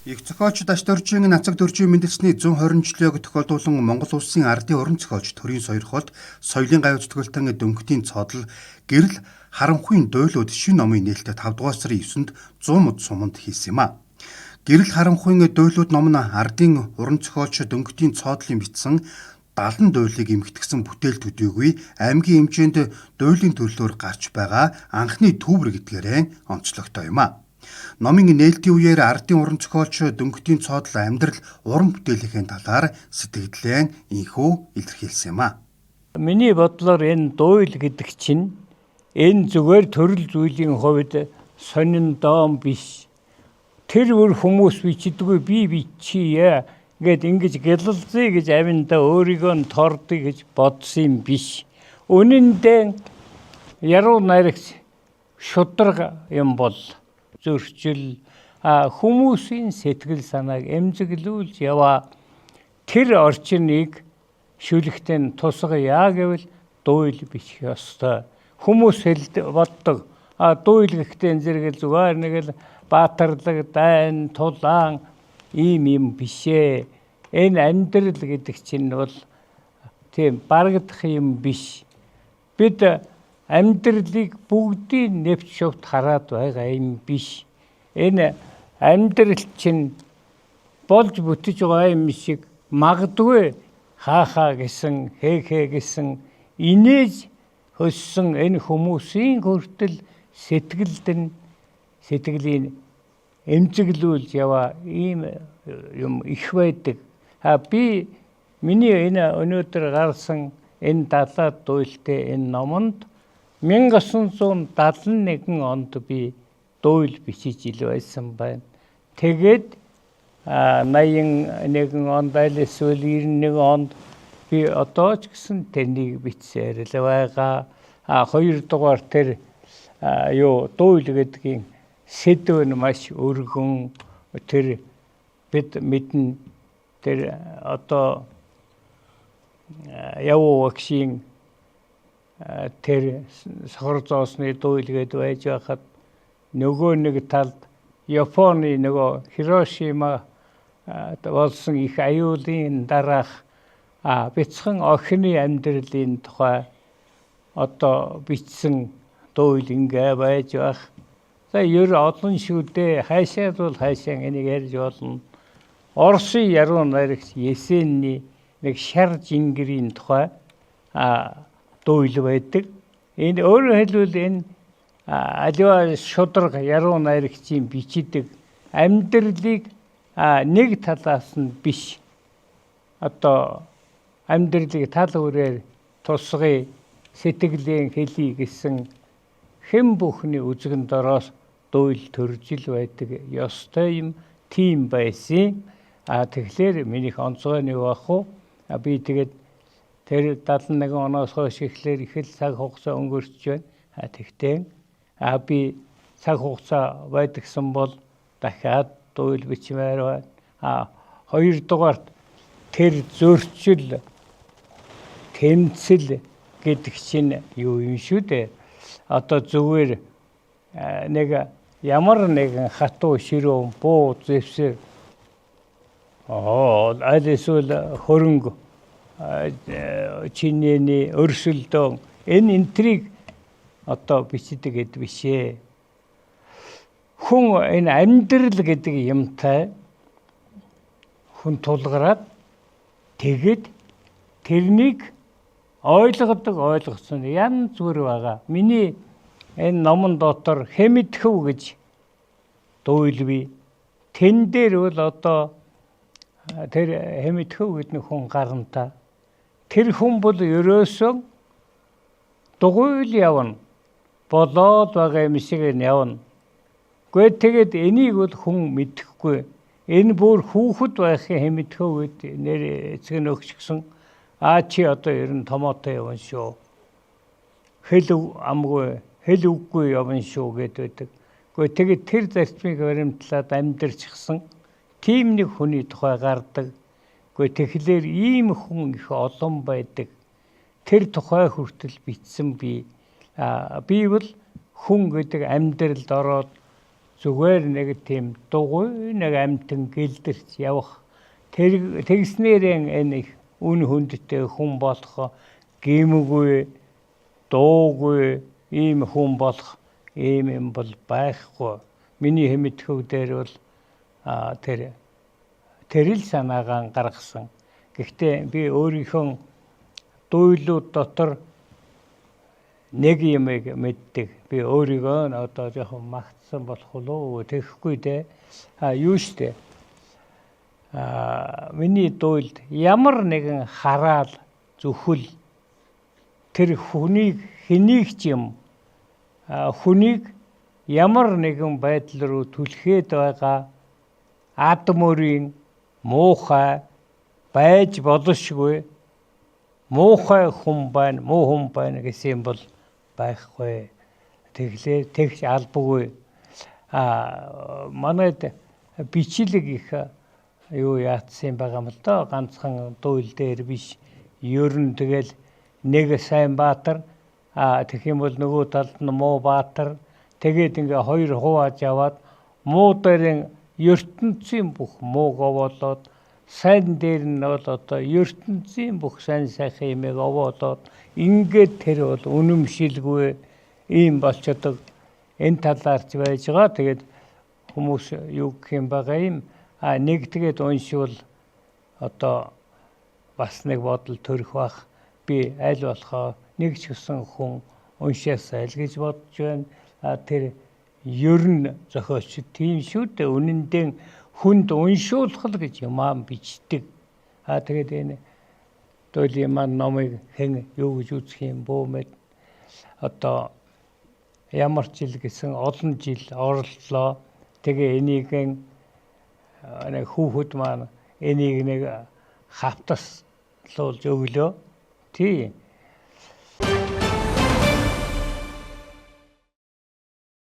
Их зохиолч Дашдоржийн Нацаг дөржийн мэндэлсний 120 жилийг тохиолдуулан Монгол улсын ардын уран зохиолч төрийн сойрхолт соёлын гавь зүтгэлтэн Дөнгөтийн цодол гэрэл харанхуйн дуйлууд шин номын нээлттэй 5 дугаар сарын 9-нд 100 мод суманд хийсэн юм а. Гэрэл харанхуйн дуйлууд ном нь ардын уран зохиолч Дөнгөтийн цоодлын бичсэн 70 дуйлыг эмхтгсэн бүтээл төдийгүй аймгийн хэмжээнд дуйлын төрлөөр гарч байгаа анхны төвөр гэдгээрээ онцлогтой юм а. Номын нээлтийн үеэр ардын уран зохиолч Дөнгөтийн цоодол амьдрал уран бүтээлийнхэн талаар сэтгэгдлээ инхүү илэрхийлсэн юм а. Миний бодлоор энэ дуйл гэдэг чинь энэ зүгээр төрөл зүйлийн хувьд сонин доом биш. Тэр бүр хүмүүс бичдэггүй, би бичье гэд ингэж гэлэлзээ гэж аминдаа өөрийгөө нь тордъё гэж бодсон юм биш. Үнэн дээр яруу найрагч шударга юм бол зөрчил хүмүүсийн сэтгэл санааг эмзэглүүлж яваа тэр орчныг шүлэгтэн тусгая гэвэл дуйл бичих ёстой. Хүмүүс хэлд боддог. А дуйл гэхдээ зэрэг зүгээр нэг л баатарлаг, дайн, тулаан ийм юм биш ээ. Энэ амьдрал гэдэг чинь бол тийм барагдах юм биш. Бид амьдралыг бүгдийг нэвт шувт хараад байгаа юм биш. Энэ амьдрал чинь болж бүтэж байгаа юм шиг магадгүй хаахаа гэсэн, хээ гэсэн инээж хөссөн энэ хүмүүсийн хүртэл сэтгэлд нь сэтгэлийн эмзэглүүлж яваа ийм юм их байдаг. А би миний энэ өнөөдөр гарсан энэ далаад дуйлтай энэ номонд 1971 онд би дуйл бичиж ил байсан байна. Тэгээд 81 онд аль эсвэл 91 онд би одоо ч гэсэн тэрнийг бичсээр л байгаа. А хоёрдугаар тэр юу дуйл гэдгийн сэдв нь маш өргөн, тэр бид мэднэ, тэр одоо явуу багшийн тэр сохор зоосны дуйл гээд байж байхад нөгөө нэг талд Японы нөгөө Хирошима болсон их аюулын дараах бяцхан охины амьдралын тухай одоо бичсэн дуйл ингээ байж байх. За ер олон шүү дээ. Хайшаад бол хайшаа энийг ярьж болно. Оросын яруу найрагч Есенний нэг шар жингэрийн тухай дуйл байдаг. Энэ өөрөөр хэлбэл энэ аливаа шударга яруу найрагчийн бичдэг амьдралыг нэг талаас нь биш. Одоо амьдралыг тал бүрээр тусгая, сэтгэлийн хэлий гэсэн хэн бүхний үзгэн дороос дуйл төржил байдаг ёстой юм тийм байсан. А тэгэхээр минийх онцгой нэг бах уу? А би тэгээд тэр 71 оноос хойш эхлэхээр их л цаг хугацаа өнгөрч байна. А тэгтээ а би цаг хугацаа байдагсан бол дахиад дуйл бичмээр байна. А хоёрдугаарт тэр зөрчил тэмцэл гэдэг чинь юу юм шүү дээ. Одоо зүгээр нэг ямар нэгэн хатуу ширүүн буу зэвсэр аль эсвэл хөрөнгө чинээний өрсөлдөөн энэ энтриг одоо бичдэг гэд биш ээ. Хүн энэ амьдрал гэдэг юмтай хүн тулгараад тэгэд тэрнийг ойлгодог ойлгосон янз бүр байгаа. Миний энэ номон дотор хэмэтгэв гэж дуйл бий. Тэн дээр бол одоо тэр хэмэтгэв гэдэг хүн гаранта. Тэр хүн бол ерөөсөн дугуйл явна. Болоод байгаа юм шиг нь явна. Гэхдээ тэгээд энийг бол хүн мэдэхгүй. Энэ бүр хүүхэд байхын хэмэтгэв гэд нэр эцэг нь өгчихсөн. А чи одоо ер нь томоотой явна шүү. Хэл амгүй, хэл үггүй явна шүү гэд байдаг. Гэхдээ тэгээд тэр зарчмыг баримтлаад амьдарчихсан тийм нэг хүний тухай гардаг. Гэхдээ тэгэхээр ийм хүн их олон байдаг. Тэр тухай хүртэл бичсэн би. Би бол хүн гэдэг амьдралд ороод Зүгээр нэг тийм дугуй нэг амьтан гэлдэрч явах. Тэр тэгснээрэн энэ их үн хүндтэй хүн болох гимгүй дуугүй ийм хүн болох ийм юм бол байхгүй. Миний хэмтгэв дээр бол тэр тэрэл санаагаан гаргасан. Гэхдээ би өөрийнхөө дуйлууд дотор нэг юмыг мэддэг. Би өөрийгөө одоо жоохон магтсан болох уу тэгэхгүй дээ. А юу штэ. А миний дуйлд ямар нэгэн хараал зүхэл тэр хүнийг хэнийг ч юм хүнийг ямар нэгэн байдал руу түлхээд байгаа ад мөрийн муухай байж болшгүй муухай хүн байна, муу хүн байна гэсэн юм бол байхгүй. Тэгэхээр тэгш албагүй. А манайд бичлэг их юу яатсан байгаа юм л доо, ганцхан дуйл дээр биш. Ер нь тэгэл нэг сайн баатар, а тэгэх юм бол нөгөө талд нь муу баатар, тэгээд ингээ хоёр хувааж аваад муу дээрэн ертөнцийн бүх мууг овоолоод, сайн дээр нь бол одоо ертөнцийн бүх сайн сайхан юмыг овоолоод ингээд тэр бол үнэмшилгүй ийм болчдөг. Энэ талаар ч байж байгаа. Тэгээд хүмүүс юу гэх юм байгаа юм. А нэг тэгээд уншвал одоо бас нэг бодол төрөх бах. Би аль болохоо нэг ч гэсэн хүн уншаасай л гэж бодож байна. А тэр ер нь зохиолч тийм шүү дээ. Үнэндээ хүнд уншуулах л гэж юмаа бичдэг. А тэгээд энэ туйлын маань номыг хэн юу гэж үзэх юм бөө мэд одоо ямар ч жил гэсэн олон жил оролдлоо. Тэгээ энийг нэг хүүхэд маань энийг нэг хавтаслуулж өглөө. Тий.